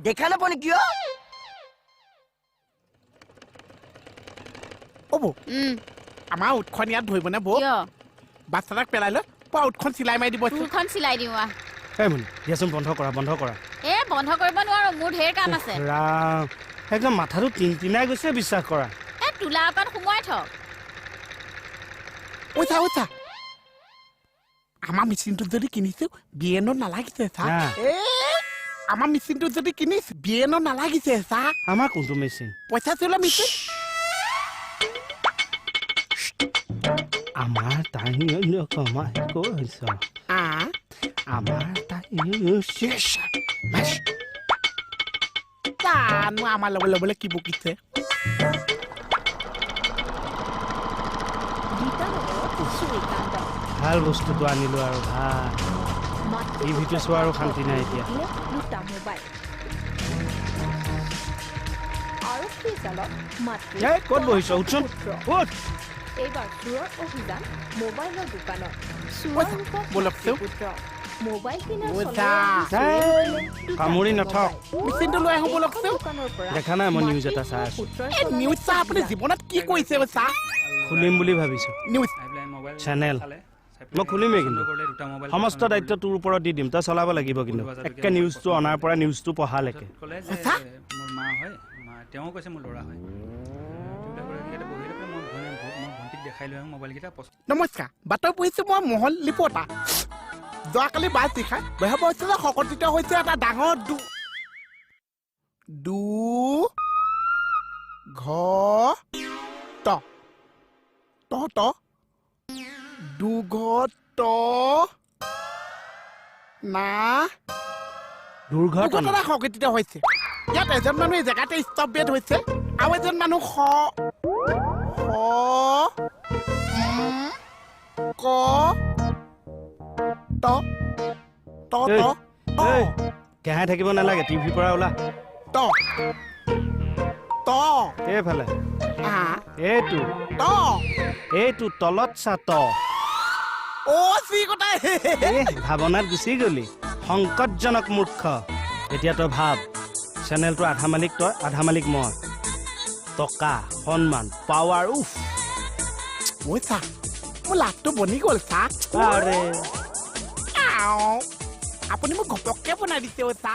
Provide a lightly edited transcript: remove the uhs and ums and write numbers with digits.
দেখা নাপাওঁ নেকি অ? অ' বৌ, আমাৰ উটখন ইয়াত ধৰিবনে বৌ? কিয়? বাচ্ছা এটাক পেলাই লৈ পুৰা উটখন চিলাই মাৰি দিব। তোৰখন চিলাই দিওঁ আহ। এই মুনি, দিয়াচোন, বন্ধ কৰা, বন্ধ কৰা। এ, বন্ধ কৰিব নোৱাৰো, মোৰ ঢেৰ কাম আছে। ৰাম, একদম মাথাটো টিনটিনাই গৈছে, বিশ্বাস কৰা। এ, তোলা অকণ সোমোৱাই থ। ঐ চা, ঐ চা, আমাৰ মেচিনটোত যদি কিনিছো বিয়েনত নালাগিছে চা। হা। এ, আমাৰ মেচিনটোত যদি কিনিছো বিয়েনত নালাগিছে চা। আমাৰ কোনটো মেচিন? পইচা চোলা মেচিন। আমাৰ তাই কমাই কৈছ? আ। আমাৰ তাই। জানো আমাৰ ল'বলৈ ল'বলৈ কি বকিছে। ভাল বস্তুটো আনিলো আৰু ভাল। টিভিটো চোৱাৰো শান্তি নাই এতিয়া। এই, ক'ত বহিছ? উঠচোন, উঠ। এইবাৰ চোৰৰ অভিযান মোবাইলৰ দোকানত। চোৰৰ ৰূপত ব'লকচোন। পুত্ৰ মোবাইল কিনাৰ ঐ চলেৰে চা। আহি চুৰি কৰিলে দুটাকৈ কামুৰি নথক। মোবাইল। মেচিনটো লৈ আহোঁ ব'লকচোন। দোকানৰ পৰা দেখা নাই, মই নিউজ এটা চাই আছো। পুত্ৰই এই নিউজ চা, আপুনি জীৱনত কি কৰিছে ঐ চা? খুলিম বুলি ভাবিছো। নিউজ চেনেল মই খুলিমেই, কিন্তু সমস্ত দায়িত্ব তোৰ ওপৰত দি দিম, তই চলাব লাগিব কিন্তু একে নিউজটো অনাৰ পৰা নিউজটো পঢ়ালৈকে। ক'লে যে সঁচা? মোৰ মা হয়, মা তেওঁ কৈছে মোৰ ল'ৰা হয়। দেউতাই ক'লে ইয়াতে বহি লৈ পেলাই মই ভণ্টিক দেখাই লৈ আহোঁ মোবাইলকেইটা পচন্দ। নমস্কাৰ, বাতৰি পঢ়িছো মই মহল লিপতা। যোৱাকালি বাছ নিশা ভয়াৱহ সংঘটিত হৈছে এটা ডাঙৰ দু দু ঘ ট ট ট দুৰ্ঘট না। দুৰ্ঘটনা। দুৰ্ঘটনা সংঘটিত হৈছে। ইয়াত এজন মানুহ এই জেগাতে ষ্টপ বেড হৈছে আৰু এজন মানুহ স স উম, ক ট ট ট ট। এই, কেহাই থাকিব নালাগে, টিভিৰ পৰা ওলা। ট ট। এইফালে। আ। এইটো। ট। এইটো তলত চা, ত। অ, চি কথা। এ, ভাৱনাত গুচি গলি, সংকটজনক মূৰ্খ। এতিয়া তই ভাব, চেনেলটোৰ আধা মালিক তই, আধা মালিক মই। টকা, সন্মান, পাৱাৰ, উফ। ঐ চা, মোৰ লাভটো বনি গ'ল চা। আৰে। আও, আপুনি মোক ঘপককে বনাই দিছে অ' চা।